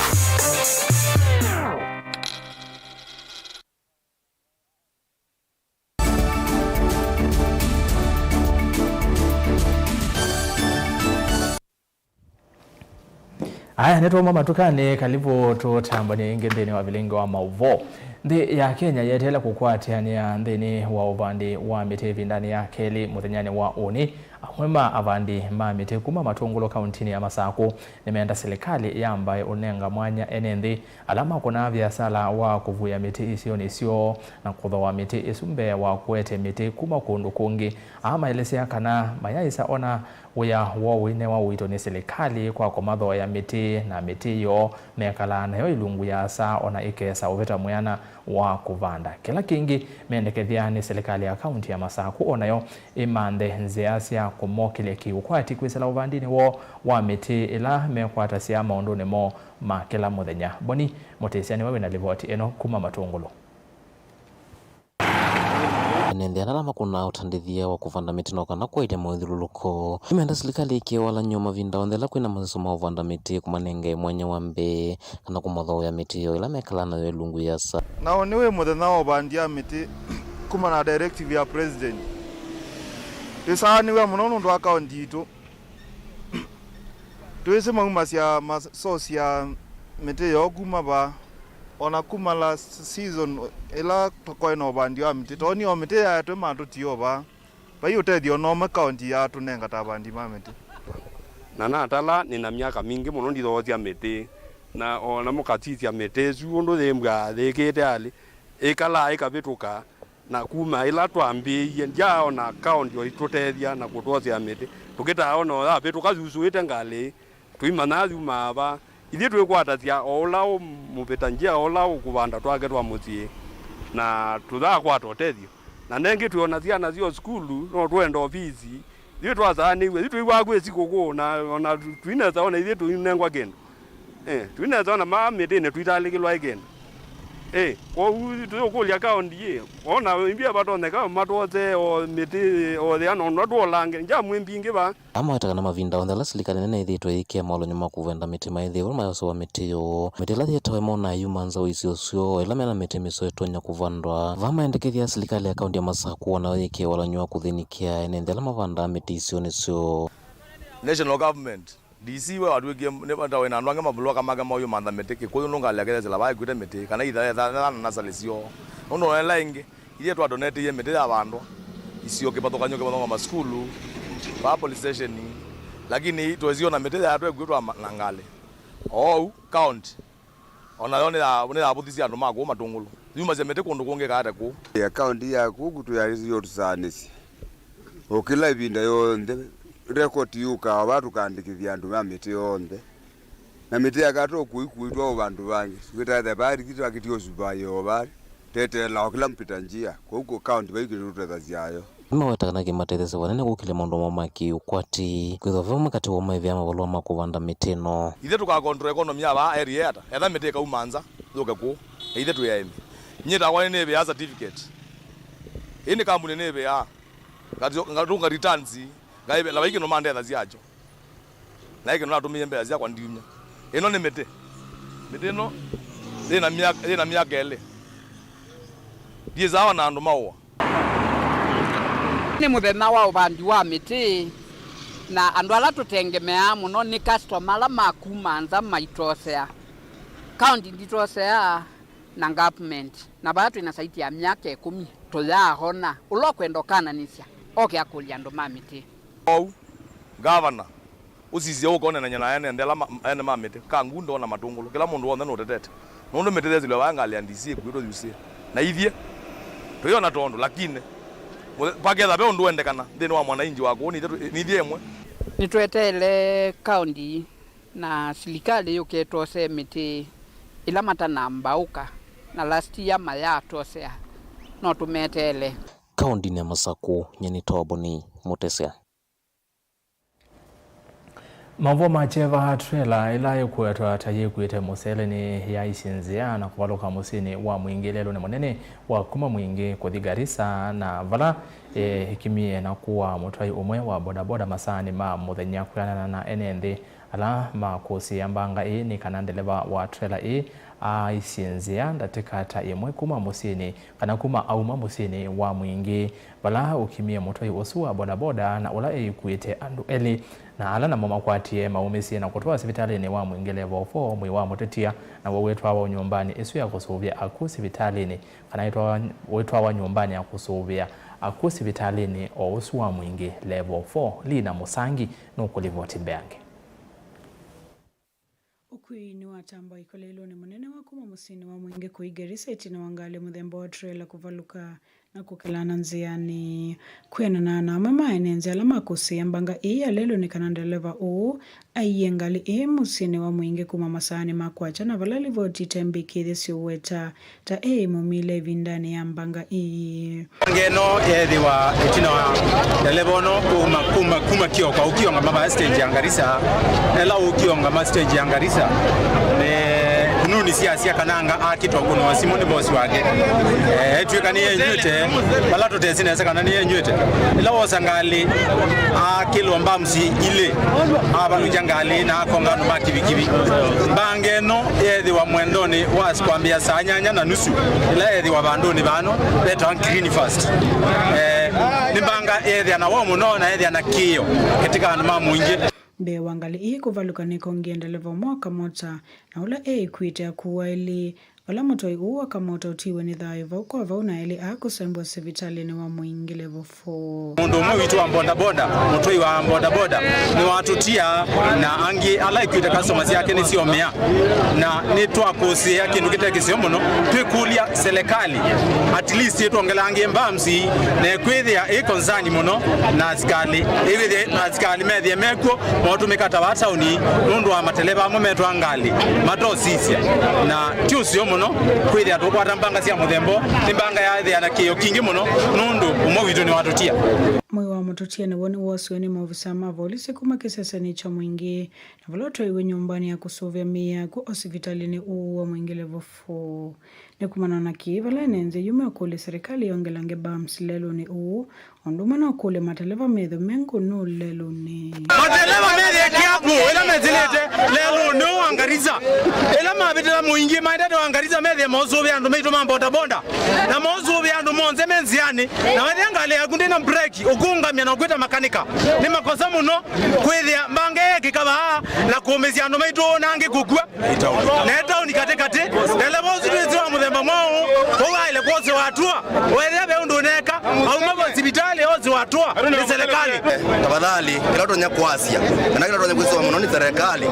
Aya, nĩtwauma matukanĩ, kalivu tũtambanie ĩngĩ nthĩnĩ wa vilingi wa maũvoo. Nthĩ ya Kenya yeteele kũkwatĩanĩa nthĩnĩ wa ũvandi wa mĩtĩ ĩvindanĩ ya kelĩ mũthenyanĩ wa ũnĩ. Amwe ma avandi ma mĩtĩ kuma Matũngũlũ kauntinĩ ya Masakũ nĩmeenda silikalĩ yambae ũnenga mwanya ene nthĩ ala makũnaa viasala wa kũvuĩa mĩtĩ isionĩ syoo na kũthooa mĩtĩ ĩsu mbee wa kũete mĩtĩ kuma kũndũ kũngĩ. Aa maelesya kana mayaĩsa ona wĩa woo ũinewa ũito nĩ silikalĩ kwa kũmathooea mĩtĩ, na mĩtĩ yoo mekalaa nayo ilungu yaasa ona ĩkesa ũvĩta mwĩana wa kũvanda. Kĩla kĩngĩ mendekethya nĩ silikalĩ ya kaunti ya Masakũ onayo ĩmanthe nzĩa sya kũmokĩlya kĩũkwati kwĩsĩla ũvandinĩ woo wa mĩtĩ ĩla mekwatasya maũndũnĩ moo ma kĩla mũthenya. Boni Mũtĩsya nĩwe wĩna livoti ĩno kuma Matũngũlũ. Ene nthĩ ala makũnaa ũtandĩthya wa kũvanda mĩtĩ no kana kwaĩlya mawĩthyũlũlũko. Nĩmenda silikalĩ ĩkĩe walany'o mavinda onthe ala kwĩna masesũ ma ũvanda mĩtĩ, kũmanengae mwanya wa mbee, kana kũmathooea mĩtĩ yoo ĩla mekalaa nayo ilungu yasa. Na ũnĩ wĩ mũthenya wa ũvandi wa mĩtĩ kumana na directive ya president. Twĩsaanĩw'a mũno nũndũ wa kaunti yitũ. Twĩsĩ maumasya ma source ya mĩtĩ yoo kuma va, ona kuma last season ĩla kwaĩ na ũvandi wa mĩtĩ. Twonie o mĩtĩ yaetwe matũtie o va. Vai ũtethyo ona ũmwe kaunti yatũnenga ta avandi ma mĩtĩ. Na natala, nĩ na myaka mingĩ mũno ndithoosya mĩtĩ, na ona mũkasisya mĩtĩ ĩsu ũndũ yĩmbwaa yĩkĩte alĩ, ĩkalaa ĩkavĩtũka, na kuma ĩla twambĩĩie, ndyaaona kaunti o itũtethya na kũtwosea mĩtĩ. Tũkĩtaa ona o yavĩtũka yusũĩte ngalĩ, tũimanyaa yumaa va. Ithyĩ twĩkwatasya o ũla ũ-, mũvĩta nzĩa, o ũla ũkũvanda twake twa mũsyĩ, na tũthaakwata ũtethyo. Na nengĩ twĩona syana syoo sukulu, no twenda ovisi. Ithyĩ twasaanĩw'e, ithyĩ tũiwaa kwĩ sikũkũ, na ona tũinesa ona ithyĩ tũinengwa kĩndũ. Eh, tũinesa ona maa mĩtĩnĩ tũitalĩkĩlwa ĩ kĩndũ. Eh, kwoou tũyũkũlya kaunti ĩ, ona imbia vatonyeka matwose o mĩtĩ o thĩa, no, no twolange, njamu ĩ mbingĩ va. Amaweta kana mavinda onthe ala silikalĩ nene ĩthĩĩtwe ĩikĩa maũlany'o ma kũvanda mĩtĩ maĩthĩe ũla mayosew'a mĩtĩ yoo. Mĩtĩ ĩla yĩtawe monaa yuma nzaũ isio syoo, ĩla mena mĩtĩ mĩseo ĩtonya kũvandwa. Vaa maendekethya silikalĩ ya kaunti ya Masakũ onayo yĩkĩe walany'o wa kũthĩnĩkĩa ene nthĩ ala mavandaa mĩtĩ isionĩ syoo. National government, D C we watwĩkie nĩ vata wĩna andũ angĩ mavulũka make maũyũmantha mĩtĩ. Kĩkũyũ nũngalekethesela vaekwĩte mĩtĩ, kana ithaetha na nasali syoo. Nũndũ ona ĩla ĩngĩ, ithyĩ twadonetie mĩtĩ yavandwa, isio kĩvathũkany'o kĩvathũkany'o masukulu, vaa police station, lakini twesiona mĩtĩ yaetwe ĩkw'ĩtwa ma-, na ngalĩ. Ou, county. O nayo nĩya-, nĩyavũthisye andũ ma kũu Matũngũlũ. Yumasya mĩtĩ kũndũ kũngĩ kaate kũu. Ĩ, akaunti ya kũu kũtũ yaĩlĩte ũtũsaanĩsye. O kĩla ĩvinda yonthe, rekoti yũkaa vaa tũkaandĩkĩthya andũ ma mĩtĩ yonthe. Na mĩtĩ yakatwa ũkũi kũitwa o vandũ vangĩ. Wĩtaĩtha vaa rĩkĩ twakĩtie ũsuvaĩ o vaa. Teteela o kĩla mpita njia. Kũu kũ kaunti vaikĩte tũtethasyayo. Nĩmaweta kana kĩmatetheesya vanene kũkĩlya maũndũ moo ma kĩ-ũkwati, kwĩthĩwa ve vamwe katĩ woo maĩvĩa mavalũa ma kũvanda mĩtĩ ĩno. Ithyĩ tũka control economy ya vaa area ata, etha mĩtĩ ĩkauma nza, yũke kũũ, na ithyĩ twĩ aĩmi. Nyie takwa nĩnĩvĩaa certificate. Ĩĩ nĩ kambuni nĩvĩaa, ngatũ-, ngatũnga returns, ngaĩvĩa, na vai kĩndũ mandethasya kyo. Na ĩkĩ nũnatũmĩie mbesa syakwa ndiumya. Ĩno nĩ mĩtĩ. Mĩtĩ ĩno yĩna myaka, yĩna myaka ĩlĩ. Ndiĩsaa ona andũ maũa. Nĩ mũthenya wa ũvandi wa mĩtĩ, na andũ ala tũtengemeaa mũno nĩ customer ala ma kuma nza maitosea. County nditoseaa na government, na vaa twĩna saiti ya myaka ĩkũmi tũyaaona. Ũla ũkwenda ũkananĩsya, oke akũlya andũ ma mĩtĩ. Ou, Gavana, ũsisye ũkonenany'a na ene nthĩ ala ma-, ene ma mĩtĩ, Kangundo na Matũngũlũ, kĩla mũndũ w'onthe nũtetete. Nũndũ mĩtĩ yesĩlwe vaa ngalĩ ya D C ĩkuĩtwe yusĩe. Na ithyĩ, tũyona tondũ, lakini, mũthe-, vaketha ve ũndũ wendekana nthĩnĩ wa mwananchi wa kũu, nithyĩ tũ-, nithyĩ ĩmwe. Nĩtweteele kaũndi na silikalĩ yũke ĩtosee mĩtĩ ĩla matanambaũka, na last year mayatosea, no tũmeteele. Kaũndinĩ ya Masakũ, nyie nĩ Toboni Mũtesya. Maũvoo ma kyeva, trela ĩla ĩkwetwa ta yĩkuĩte mũselenĩ yaisye nzĩa na kũvalũka mũsyĩnĩ wa Mwingĩ lelũnĩ mũnene wa kuma Mwingĩ kũthi Garissa, na vala, e, ĩkimie na kũaa mũtwai ũmwe wa bodaboda masaanĩ ma mũthenya. Kwĩanana na ene nthĩ ala makũsĩĩa mbanga ĩĩ, nĩ kana ndeleva wa trela ĩĩ aaisye nzĩa ndatĩka ta ĩmwe kuma mũsyĩnĩ, kana kuma auma mũsyĩnĩ wa Mwingĩ, vala ũkimie mũtwai ũsu wa bodaboda na ũla eĩkuĩte andũ elĩ, na ala namo makwatie maumĩsye na kũtwawa sivitalĩnĩ wa Mwingĩ Level four mwĩĩ wa mũtetia, naw'o wĩtwawa nyũmbanĩ ĩsu ya kũsũvĩa akw'ũ sivitalĩnĩ, kana wĩtwawa, wĩtwawa nyũmbanĩ ya kũsũvĩa akw'ũ sivitalĩnĩ o ũsu wa Mwingĩ Level four. Lina Mũsangi nũkũlivoti mbeange. Ũkui nĩwatambwa ikoleilũnĩ mũnene wa kuma mũsyĩnĩ wa Mwingĩ kũi Garissa ĩtina wa ngalĩ mũthemba wa trela kũvalũka na kũkelana nzĩanĩ. Kwĩanana na amwe ma ene nzĩa ala makũsĩĩa mbanga ĩĩ ya lelũnĩ kana ndeleva ũũ aiie ngalĩ ĩĩ mũsyĩnĩ wa Mwingĩ kuma masaanĩ ma kwakya, na vala livoti ĩtembĩkĩthye syũweta ta ĩĩ mũmile ĩvindanĩ ya mbanga ĩĩ. Mbanga ĩno yeethĩwa ĩtina wa ndeleva ũno kuma, kuma, kuma Kĩoko ũkĩũngama vaa stage ya Garissa. Ĩla ũkĩũngama stage ya Garissa, nĩ kununi syasya kana anga akĩtwa kũnwa simũ nĩ bosi wake. Eh, etw'ĩka nĩyenyw'ĩte, vala tũtesĩ nesa kana nĩyenyw'ĩte. Ĩla wosa ngalĩ, akĩlwa mbamsi ilĩ, avalũkya ngalĩ na akonga andũ ma kivikivi. Mbanga ĩno yeethĩwa mwendonĩ wa kwambĩa saa nyanya na nusu, ĩla yeethĩwa vandũnĩ vano vetawa Green First. Eh, nĩ mbanga yeethĩa na woo mũno na yeethĩa na kĩĩo katika andũ ma Mwingĩ. Mbee wa ngalĩ ĩĩ kũvalũka nĩkongie ndeleva ũmwe wa kamota, na ũla eĩkuĩte akũwa elĩ, vala mũtwai ũũ wa kamota ũtiwe nĩ thayũ vau kwa vau na elĩ aa kũsembwa sivitalĩnĩ wa Mwingĩ Level four. Mũndũ ũmwe witũ wa bodaboda, mũtwai wa bodaboda, nĩwatũtia, na angĩ ala ĩkuĩte customer syake nĩsyomea, na nĩtwakũsĩĩa kĩndũ kĩte kĩseo mũno. Twĩkũlya selekalĩ at least ĩtwongelange mbamsi, na ĩkwĩthĩa ĩ concern mũno na asikalĩ, ĩwĩthĩa asikalĩ methĩe mekw'o maũtũmĩka ta vaa taoni nũndũ wa mateleva amwe metwaa ngalĩ matosisya, na ti ũseo mũno kwĩthĩa tũkwata mbanga sya mũthemba ũũ. Nĩ mbanga yathĩa na kĩĩo kingĩ mũno nũndũ ũmwe witũ nĩwatũtia. Mwĩĩ wa mũtũtia nĩw'o nĩwoosiwe nĩ maovisa ma volisi kuma kĩsesenĩ kya Mwingĩ, na vala ũtwaiwe nyũmbanĩ ya kũsũvĩa mĩĩ ya akw'ũ o sivitalĩnĩ ũũ wa Mwingĩ Level four. Nĩ kumana na kĩĩ, vala ene nzĩa yu mekũlya serikali yongelange bumps lelũnĩ ũũ, o ũndũ ũmwe na ũkũlya mateleva methĩwe me ngũnũ lelũnĩ. Mateleva methĩe kĩaku ĩla mesĩlĩte lelũnĩ ũũ wa Ngarisa. Ĩla mavĩtĩla Mwingĩ maendete wa Ngarisa methĩe maũsũvĩa andũ maitũ ma bodaboda, na maũsũvĩa andũ monthe me nzĩanĩ, na wethĩa ngalĩ yaku ndĩna breki, ũkũngamya na ũkwĩta makanika. Nĩ makosa mũno kwĩthĩa mbanga ĩkĩka vaa na kũũmĩsya andũ maitũ na angĩ kũkw'a. Na e taoni katĩ katĩ, ndeleva ũsu twĩsĩ wa mũthemba mwaũ, kwoou aĩle kwosĩwa atua, wethĩa ve ũndũ ũneeka, auma vo sivitalĩ, osĩwa Nĩ serikali. Tafadhali, kĩla tũtonya kwasya, kana kĩla tũtonya kwĩsĩwa mũno nĩ serikali,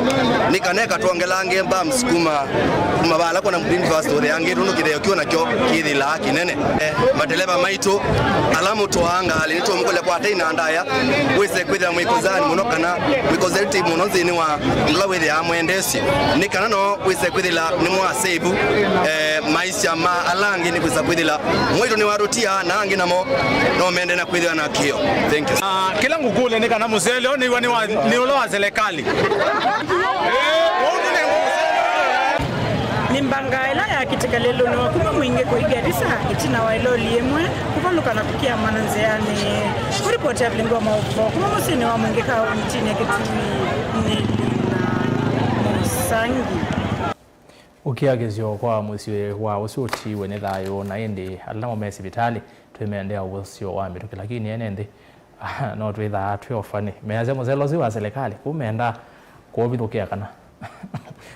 nĩ kana ĩkatwongelangĩe bumps kuma, kuma vala kũna Green First ũtheangĩtwe nũndũ kĩtheo kĩu nakyo kĩthĩlaa kĩnene. Eh, mateleva maitũ, ala mũtwaa ngalĩ, nĩtũmũkũlya kwa tei na ndaya, wĩse kwĩthĩa mwĩ concern mũno kana mwĩ conservative mũno nthĩnĩ wa ũla wĩthĩaa mwendesye, nĩ kana no wĩse kwĩthĩla nĩ mwa save, eh, maisha ma ala angĩ, nĩ kwĩsa kwĩthĩla mwaitũ nĩwatũtia na angĩ namo no mende na kwĩthĩwa na kĩo. Thank you. Ah, kĩla ngũkũlya nĩ kana mũsele ũũ nĩw'a nĩ wa, nĩ ũla wa serikali. Nĩ mbanga ĩla ya kĩtekelelo nĩ wa kuma mwingĩ kũi Garissa, ĩtina wa ĩloli ĩmwe kũvalũka na kũkiamana nzĩanĩ. Kũripoti ya vilingi wa maũvoo kuma mũsyĩnĩ wa mwingĩ kauntinĩ ya Kitui, nĩ Lina Mũsangi. Ũkiakĩsyo kwa mũsyĩ wa ũsu ũtiwe nĩ thayũ, na ĩndĩ ala namo me sivitalĩ twĩmendea ũvũsyo wa mĩtũkĩ, lakini ene nthĩ no twĩthaa twĩ ofani. Measya mũsele ũsu wa serikali kũu menda kũũvithũkĩa kana.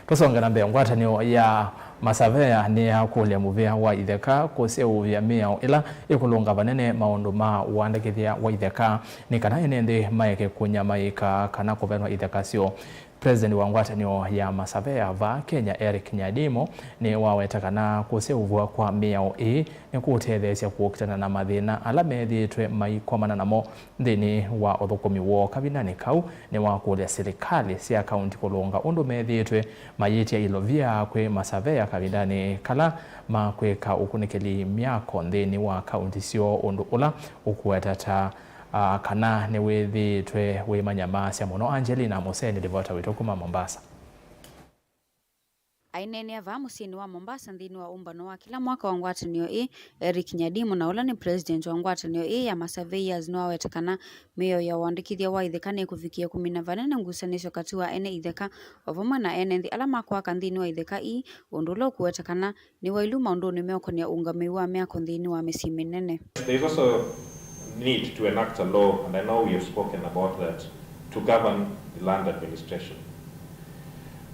Tũsonge na mbee, ngwatanĩo ya masavea nĩyakũlya mũvĩa wa itheka kũseũvya mĩao ĩla ĩkũlũnga vanene maũndũ ma ũandĩkĩthya wa itheka, nĩ kana ene nthĩ maeke kũnyamaĩka kana kũvenwa itheka syoo. President wa ngwatanĩo ya masavea vaa Kenya, Eric Nyadimo, nĩwaweta kana kũseũvw'a kwa mĩao ĩĩ nĩkũũtetheesya kũkitana na mathĩna ala methĩĩtwe maikomana namo nthĩnĩ wa ũthũkũmi woo kavindanĩ kau. Nĩwakũlya silikalĩ sya kaunti kũlũnga ũndũ methĩĩtwe mayĩtya ilovia kwĩ masavea kavindanĩ kala makwĩka ũkunĩkĩli myako nthĩnĩ wa kaunti syoo, ũndũ ũla ũkũweta ta, ah, kana nĩwĩthĩĩtwe wĩmanyamaasya mũno. Angelina Mũseni, livota witũ kuma Mombasa. Aineenea vaa mũsyĩnĩ wa Mombasa nthĩnĩ wa ũmbano wa kĩla mwaka wa ngwatanĩo ĩĩ, Eric Nyadimu, na ũla nĩ president wa ngwatanĩo ĩĩ ya masurveyors, nĩwaweta kana mĩao ya ũandĩkĩthya wa itheka nĩkũvikĩĩa kũmina vanene ngusanĩsyo katĩ wa ene itheka o vamwe na ene nthĩ ala makwaka nthĩnĩ wa itheka ii, ũndũ ũla ũkũweta kana nĩ wailu maũndũnĩ meũkonĩa ũũngamĩi wa myako nthĩnĩ wa mĩsyĩ mĩnene. There is also need to enact a law, and I know we have spoken about that, to govern the land administration.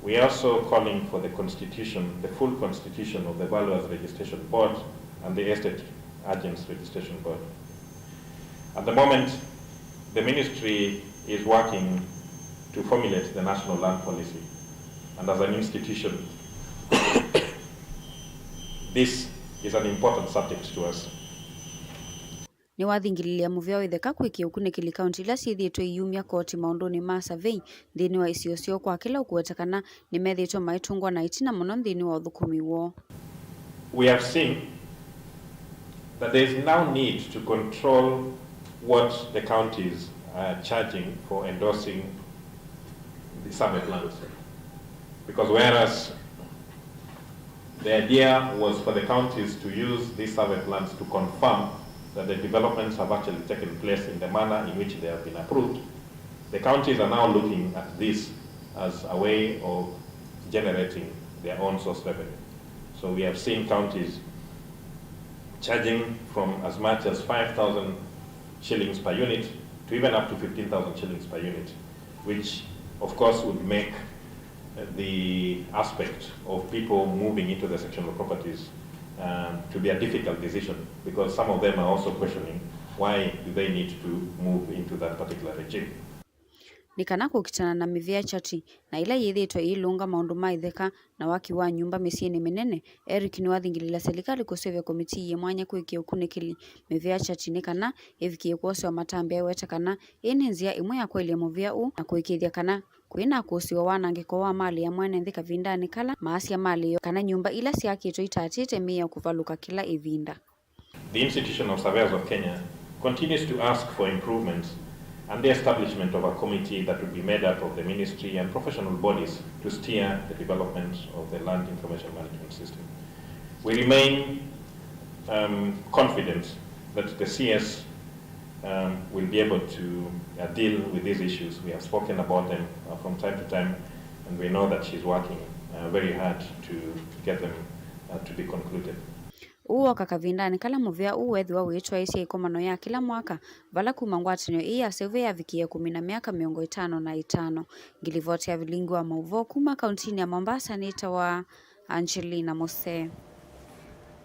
We are also calling for the constitution, the full constitution of the Valuers Registration Board and the Estate Agents Registration Board. At the moment, the ministry is working to formulate the national land policy, and as an institution, this is an important subject to us. Nĩwathingĩlĩlya mũvĩa wa itheka kwĩkĩa ũkunĩkĩli kaunti ila syĩthĩĩtwe iyumya koti maũndũnĩ ma survey nthĩnĩ wa isio syoo kwa kĩla ũkũweta kana nĩmethĩĩtwe maitũngwa na ĩtina mũno nthĩnĩ wa ũthũkũmi woo. We have seen that there is now need to control what the counties are charging for endorsing the survey plans. Because whereas the idea was for the counties to use these survey plans to confirm that the developments have actually taken place in the manner in which they have been approved, the counties are now looking at this as a way of generating their own source revenue. So we have seen counties charging from as much as five thousand shillings per unit to even up to fifteen thousand shillings per unit, which of course would make the aspect of people moving into the sectional properties, um, to be a difficult decision, because some of them are also questioning why do they need to move into that particular regime. Nĩ kana kũkitana na mĩvĩa chati na ĩla yĩthĩĩtwe ĩilũnga maũndũ ma itheka na waki wa nyũmba mĩsyĩnĩ mĩnene, Eric nĩwathingĩlĩlya silikalĩ kũseũvya komitii yĩ mwanya kwĩkĩa ũkunĩkĩli mĩvĩa chati nĩ kana ĩvikĩe kwoswa matambya, eweta kana ĩĩ nĩ nzĩa ĩmwe ya kwaĩlya mũvĩa ũũ na kũĩkĩĩthya kana kwĩ na kũsĩwa wanangĩko wa malĩ ya mwene nthĩ kavindanĩ kala maasya malĩ yoo kana nyũmba ila syakĩtwe itaatĩte mĩao kũvalũka kĩla ĩvinda. The Institution of Surveyors of Kenya continues to ask for improvements and the establishment of a committee that would be made up of the ministry and professional bodies to steer the development of the land information management system. We remain, um, confident that the C S, um, will be able to, uh, deal with these issues. We have spoken about them, uh, from time to time, and we know that she's working, uh, very hard to get them, uh, to be concluded. Ũu woka kavindanĩ kala mũvĩa ũũ wethĩwa wĩtwaĩĩsya ĩkomano ya kĩla mwaka, vala kuma ngwatanĩo ĩĩ ya survey yavikĩie kũmina myaka mĩongo ĩtano na ĩtano. Ngilivoti ya vilingi wa maũvoo kuma kauntinĩ ya Mombasa nĩtawa Angelina Mose.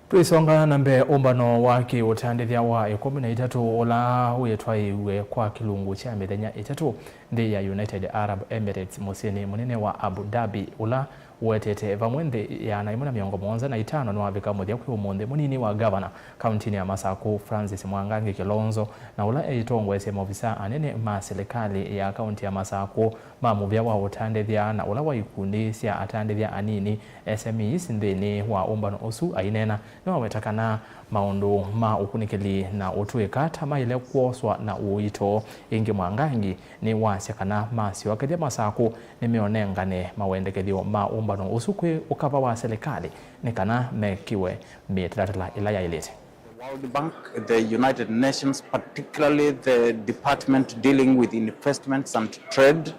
Twĩsonga na mbee, ũmbano wa kĩũtandĩthya wa ĩkũmi na itatũ ũla wĩtwaĩĩw'e kwa kĩlungu kya mĩthenya ĩtatũ nthĩ ya United Arab Emirates, mũsyĩnĩ mũnene wa Abu Dhabi, ũla ũetete vamwe nthĩ ĩana ĩmwe na mĩongo mũonza na itano nĩwavika mũthya kwĩ ũmũnthĩ. Mũnini wa ngavana kauntinĩ ya Masakũ, Francis Mwangangi Kilonzo, na ũla eitongoesye maovisaa anene ma silikalĩ ya kaunti ya Masakũ ma mũvĩa wa ũtandĩthya na ũla wa ikundi sya atandĩthya anini, S M Es, nthĩnĩ wa ũmbano ũsu, aineena, nĩwaweta kana maũndũ ma ũkunĩkĩli na ũtũĩka ta maĩle kwoswa na ũito. Ĩngĩ, Mwangangi nĩwasya kana masyookethya Masakũ nĩmeũnengane mawendekethyo ma ũmbano ũsu kwĩ ũkava wa silikalĩ nĩ kana mekĩwe mĩtalatala ĩla yaĩlĩte. The World Bank, the United Nations, particularly the department dealing with investments and trade.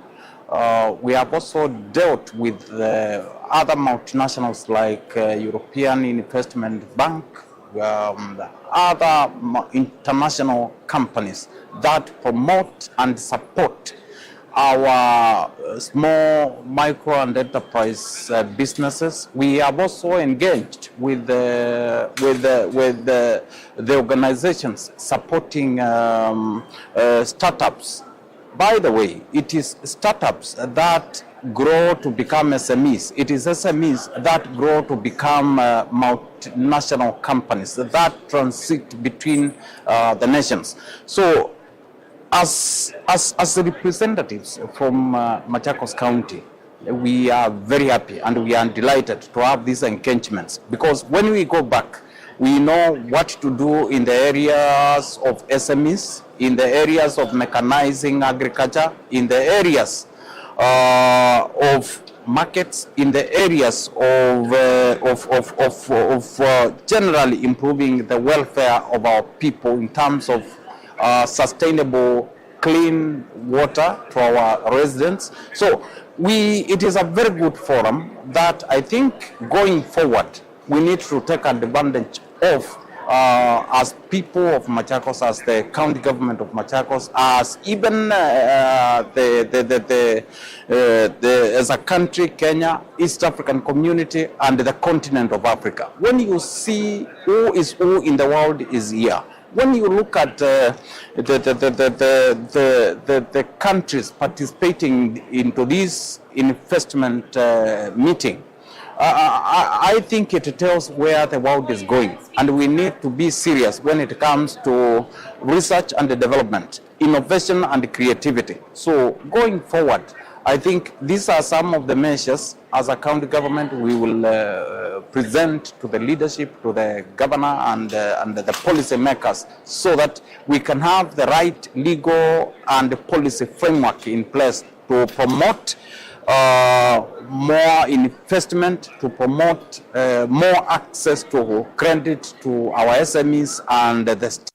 Uh, we have also dealt with the other multinationals like, uh, European Investment Bank, um, other mu-, international companies that promote and support our, uh, small, micro, and enterprise, uh, businesses. We have also engaged with the, with the, with the, the organizations supporting, um, uh, startups. By the way, it is startups that grow to become S M Es. It is S M Es that grow to become, uh, multinational companies that transit between, uh, the nations. So, as, as, as representatives from, uh, Machakos County, we are very happy and we are delighted to have these engagements, because when we go back, we know what to do in the areas of S M Es, in the areas of mechanizing agriculture, in the areas, uh, of markets, in the areas of, uh, of, of, of, of, uh, generally improving the welfare of our people in terms of, uh, sustainable clean water to our residents. So we, it is a very good forum that I think going forward we need to take advantage of, uh, as people of Machakos, as the county government of Machakos, as even, uh, the, the, the, the, uh, the, as a country, Kenya, East African Community, and the continent of Africa. When you see who is who in the world is here, when you look at, uh, the, the, the, the, the, the, the, the countries participating into this investment, uh, meeting, uh, I, I think it tells where the world is going, and we need to be serious when it comes to research and development, innovation and creativity. So going forward, I think these are some of the measures as a county government we will, uh, present to the leadership, to the governor and, uh, and the policy makers, so that we can have the right legal and policy framework in place to promote, uh, more investment, to promote, uh, more access to credit to our S M Es and the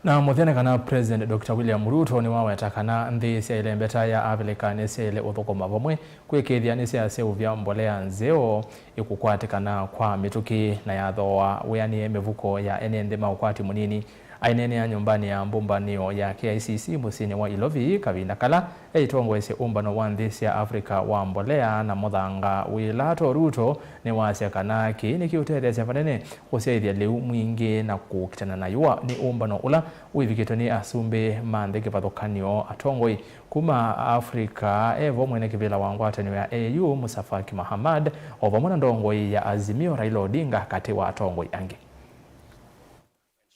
Na mũthya nĩ kana President Doctor William Ruto nĩwaweta kana nthĩ sya ĩlembeta ya Avilika nĩsyaĩle ũthũkũma vamwe kwĩkĩĩthya nĩsyaseũvya mbolea nzeo ĩkũkwatĩkana kwa mĩtũkĩ na yathooa wĩanĩe mĩvuko ya ene nthĩ ma ũkwati mũnini. Aineenea nyũmbanĩ ya mbũmbanĩo ya K I C C mũsyĩnĩ wa Ilovi kavinda kala eitongoesye ũmbano wa nthĩ sya Africa wa mbolea na mũthanga wĩ lato, Ruto nĩwasya kana kĩĩ nĩkĩũtetheesya vanene kũsyaĩthya lĩu mwingĩ na kũkitana na yũa nĩ ũmbano ũla wĩvikĩtwe nĩ asumbĩ ma nthĩ kĩvathũkany'o, atongoi kuma Africa, e vo mwene kĩvĩla wa ngwatanĩo ya A U, Musa Faki Mahamat, o vamwe na ndongoi ya Azimio, Raila Odinga, katĩ wa atongoi angĩ.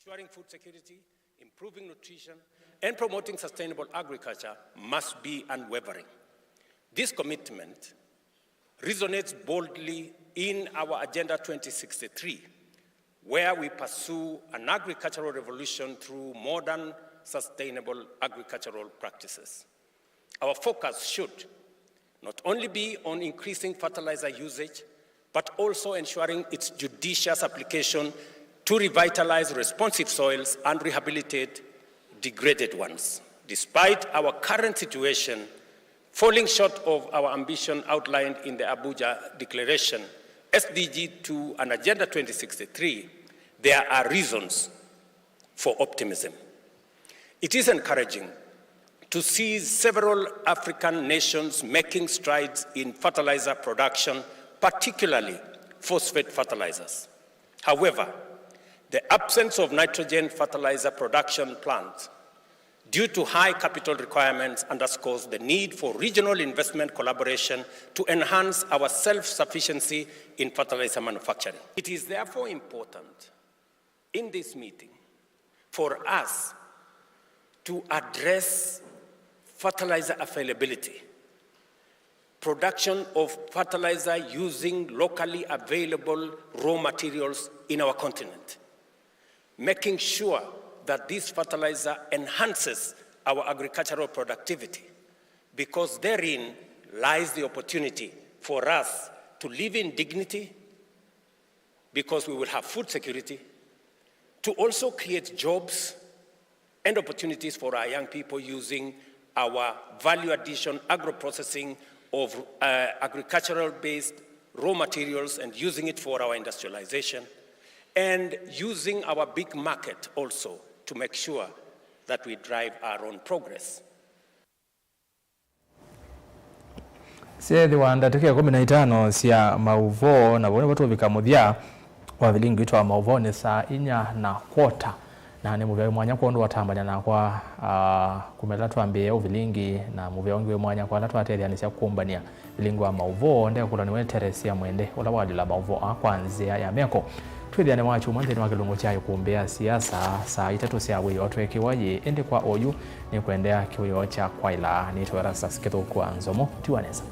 Ensuring food security, improving nutrition, and promoting sustainable agriculture must be unwavering. This commitment resonates boldly in our Agenda twenty sixty-three, where we pursue an agricultural revolution through modern, sustainable agricultural practices. Our focus should not only be on increasing fertilizer usage, but also ensuring its judicious application to revitalize responsive soils and rehabilitate degraded ones. Despite our current situation falling short of our ambition outlined in the Abuja Declaration, S D G two, and Agenda twenty sixty-three, there are reasons for optimism. It is encouraging to see several African nations making strides in fertilizer production particularly phosphate fertilizers. However, the absence of nitrogen fertilizer production plants due to high capital requirements underscores the need for regional investment collaboration to enhance our self-sufficiency in fertilizer manufacturing. It is therefore important in this meeting for us to address fertilizer availability, production of fertilizer using locally available raw materials in our continent, making sure that this fertilizer enhances our agricultural productivity, because therein lies the opportunity for us to live in dignity, because we will have food security, to also create jobs and opportunities for our young people using our value addition agro-processing of, uh, agricultural-based raw materials and using it for our industrialization, and using our big market also to make sure that we drive our own progress. Syethĩwa ndatĩka ĩkũmi na itano sya maũvoo, na vau nĩvo tũvika mũthya wa vilingi witũ wa maũvoo. Nĩ saa inya na kwota, na nĩ mũvea wĩ mwanya kwondũ watambany'a nakwa, ah, kuma ĩla twambĩĩe ũvilingi, na mũvea ũngĩ wĩ mwanya kwa ala twatetheanĩsya kũmbany'a vilingi wa maũvoo. Ndekũlwa nĩwe Teresia Mwende, ũla walila maũvoo aa kwa nzĩa ya meko. Twĩthĩane wakyumwa nthĩnĩ wa kĩlungu kya ĩkumbĩ ya siasa saa itatũ sya wĩoo tweekĩwa yĩ, ĩndĩ kwa oyu nĩkũendeea kĩwĩoo kya kwaĩla. Nĩtawa Erastus Kĩthũku wa Nzomo. Tiwa nesa.